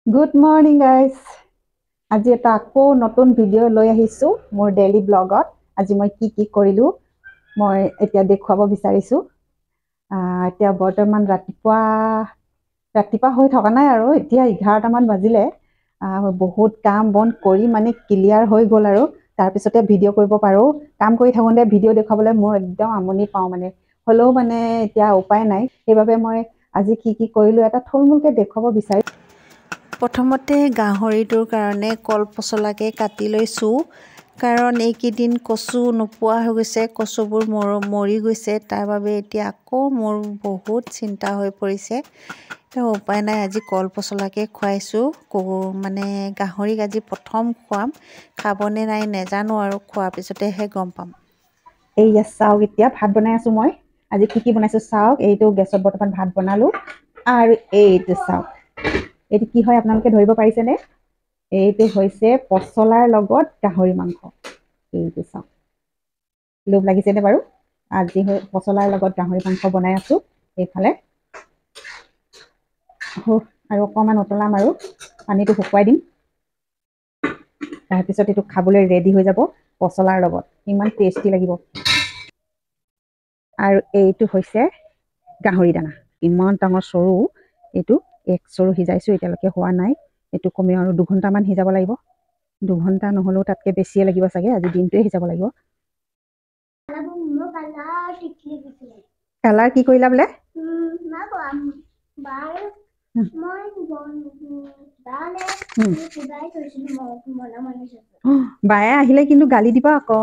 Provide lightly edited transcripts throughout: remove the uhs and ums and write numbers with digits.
Good morning guys, আজি এটা আকৌ নতুন ভিডিঅ' লৈ আহিছোঁ মোৰ ডেইলি ব্লগত। আজি মই কি কি কৰিলোঁ মই এতিয়া দেখুৱাব বিচাৰিছোঁ। এতিয়া বৰ্তমান ৰাতিপুৱা ৰাতিপুৱা হৈ থকা নাই আৰু এতিয়া 11টামান বাজিলে। বহুত কাম বন কৰি মানে ক্লিয়াৰ হৈ গ'ল আৰু তাৰপিছতে ভিডিঅ' কৰিব পাৰোঁ। কাম কৰি থাকোঁতে ভিডিঅ' দেখুৱাবলৈ মোৰ একদম আমনি পাওঁ, মানে হ'লেও মানে এতিয়া উপায় নাই। সেইবাবে মই আজি কি কি কৰিলোঁ এটা থুলমূলকৈ দেখুৱাব বিচাৰিছোঁ। প্ৰথমতে গাহৰিটোৰ কাৰণে কল পচলাকে কাটি লৈছোঁ, কাৰণ এইকেইদিন কচু নোপোৱা হৈ গৈছে, কচুবোৰ মৰি গৈছে। তাৰ বাবে এতিয়া আকৌ মোৰ বহুত চিন্তা হৈ পৰিছে। উপায় নাই, আজি কল পচলাকে খুৱাইছোঁ। মানে গাহৰিক আজি প্ৰথম খুৱাম, খাবনে নাই নেজানো আৰু খোৱাৰ পিছতেহে গম পাম। এইয়া চাওক, এতিয়া ভাত বনাই আছোঁ মই। আজি কি কি বনাইছোঁ চাওক। এইটো গেছত বৰ্তমান ভাত বনালোঁ। আৰু এইটো চাওক, এইটো কি হয় আপোনালোকে ধৰিব পাৰিছেনে? এইটো হৈছে পচলাৰ লগত গাহৰি মাংস। এইটো চাওক, লোভ লাগিছেনে বাৰু? আজি পচলাৰ লগত গাহৰি মাংস বনাই আছোঁ এইফালে। আৰু অকণমান উতলাম আৰু পানীটো শুকুৱাই দিম। তাৰপিছত এইটো খাবলৈ ৰেডি হৈ যাব পচলাৰ লগত, ইমান টেষ্টি লাগিব। আৰু এইটো হৈছে গাহৰি দানা, ইমান ডাঙৰ চৰু, এইটো এক চৰু সিজাইছোঁ, এতিয়ালৈকে হোৱা নাই। এইটো কমেও আৰু 2 ঘণ্টামান সিজাব লাগিব। 2 ঘণ্টা নহ'লেও তাতকৈ বেছিয়ে লাগিব চাগে, আজি দিনটোৱে সিজাব লাগিব। কালাৰ কি কৰিলা বোলে? বায়ে আহিলে কিন্তু গালি দিব আকৌ।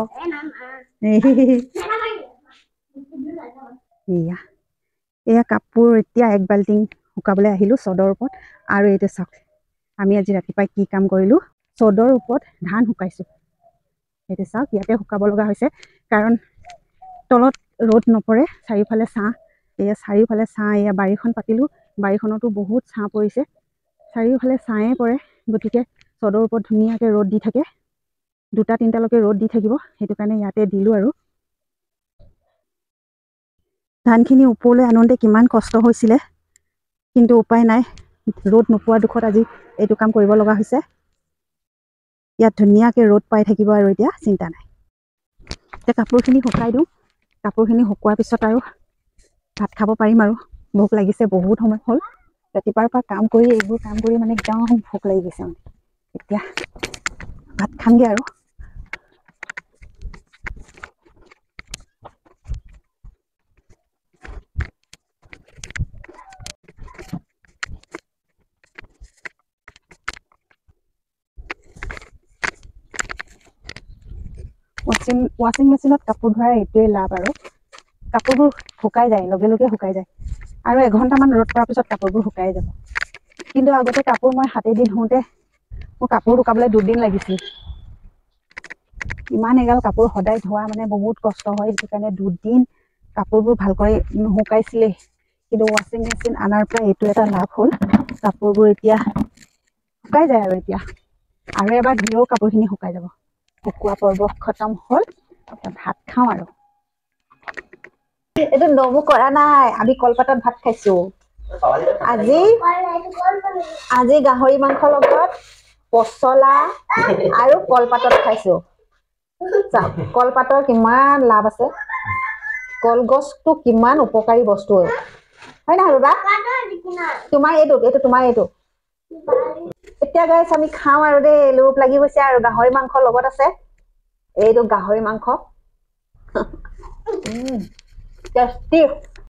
এয়া এয়া কাপোৰ এতিয়া এক বাল্টিং শুকাবলৈ আহিলোঁ চদৰ ওপৰত। আৰু এইটো চাওক, আমি আজি ৰাতিপুৱাই কি কাম কৰিলোঁ। চদৰ ওপৰত ধান শুকাইছোঁ। এইটো চাওক, ইয়াতে শুকাব লগা হৈছে কাৰণ তলত ৰ'দ নপৰে, চাৰিওফালে ছাঁ। এয়া চাৰিওফালে ছাঁ। এয়া বাৰীখন পাতিলোঁ, বাৰীখনতো বহুত ছাঁ পৰিছে, চাৰিওফালে ছাঁয়ে পৰে। গতিকে চদৰ ওপৰত ধুনীয়াকৈ ৰ'দ দি থাকে, দুটা তিনিটালৈকে ৰ'দ দি থাকিব, সেইটো কাৰণে ইয়াতে দিলোঁ। আৰু ধানখিনি ওপৰলৈ আনোতে কিমান কষ্ট হৈছিলে, কিন্তু উপায় নাই, ৰ'দ নোপোৱাৰ দুখত আজি এইটো কাম কৰিব লগা হৈছে। ইয়াত ধুনীয়াকৈ ৰ'দ পাই থাকিব আৰু এতিয়া চিন্তা নাই। এতিয়া কাপোৰখিনি শুকাই দিওঁ। কাপোৰখিনি শুকোৱাৰ পিছত আৰু ভাত খাব পাৰিম। আৰু ভোক লাগিছে, বহুত সময় হ'ল ৰাতিপুৱাৰ পৰা কাম কৰি, এইবোৰ কাম কৰি মানে একদম ভোক লাগি গৈছে। মানে এতিয়া ভাত খামগৈ। আৰু ৱাশ্বিং মেচিনত কাপোৰ ধোৱাৰ এইটোৱেই লাভ আৰু কাপোৰবোৰ শুকাই যায়, লগে লগে শুকাই যায়। আৰু এঘণ্টামান ৰ'দ পোৱাৰ পিছত কাপোৰবোৰ শুকাই যাব। কিন্তু আগতে কাপোৰ মই হাতেদি ধোওঁতে মোৰ কাপোৰ শুকাবলৈ দুদিন লাগিছিল। ইমান এগাল কাপোৰ সদায় ধোৱা মানে বহুত কষ্ট হয়, সেইটো কাৰণে দুদিন কাপোৰবোৰ ভালকৈ নুশুকাইছিলেই। কিন্তু ৱাশ্বিং মেচিন অনাৰ পৰা এইটো এটা লাভ হ'ল, কাপোৰবোৰ এতিয়া শুকাই যায়। আৰু এতিয়া আৰু এবাৰ ধুলেও কাপোৰখিনি শুকাই যাব। শুকোৱা পৰ্ব খতম হ'ল, ভাত খাওঁ। আৰু এইটো নমো কৰা নাই, আমি কলপাতত ভাত খাইছো আজি। আজি গাহৰি মাংসৰ লগত পচলা আৰু কলপাতত খাইছো। চাওক, কলপাতৰ কিমান লাভ আছে, কলগছটো কিমান উপকাৰী বস্তু হয় নহয় বাবা? তোমাৰ এইটো, তোমাৰ এইটো। এতিয়া গাইছ আমি খাওঁ আৰু দেই, লোভ লাগি গৈছে। আৰু গাহৰি মাংস লগত আছে, এইটো গাহৰি মাংস, টেষ্টি।